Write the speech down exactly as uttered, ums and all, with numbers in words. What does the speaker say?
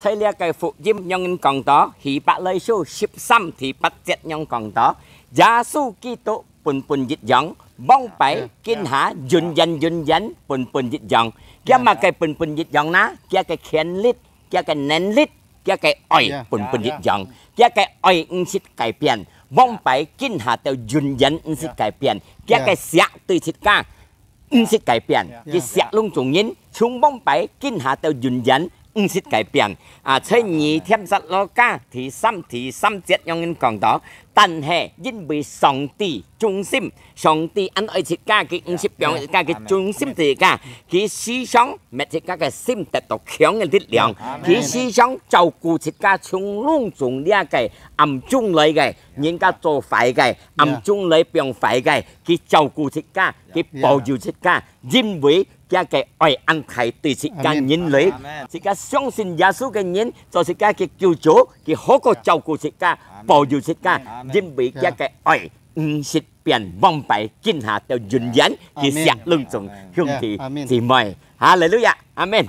在這个福音仰般講到，希伯來書十三第八節仰般講到，耶穌基督本本一樣，往擺、今下、永遠、永遠本本一樣。佢麼个本本一樣呢？佢个權力，佢个能力，佢个愛本本一樣。佢个愛毋識改變，往擺、今下到永遠毋識改變。佢个惜對自家 毋識改變，佢惜攏總人，從往擺、今下到永遠，毋識改變。啊，在二帖撒羅尼迦第三第三節仰般講到，但係因為上帝忠心，上帝恁愛自家，佢毋識放自家，佢忠心自家，佢時常搣自家个心得到強个力量，佢時常照顧自家，從攏總這个暗中來个，人家做壞个，暗中來放壞个，佢照顧自家，佢保佑自家。 因為佢个愛恁大對自家人類，自家相信耶穌个人，做自家个救主，佢好過照顧自家，保佑自家，因為佢个愛毋識變，往擺、今下到永遠，佢惜攏總兄弟姊妹。哈利路亞，阿門。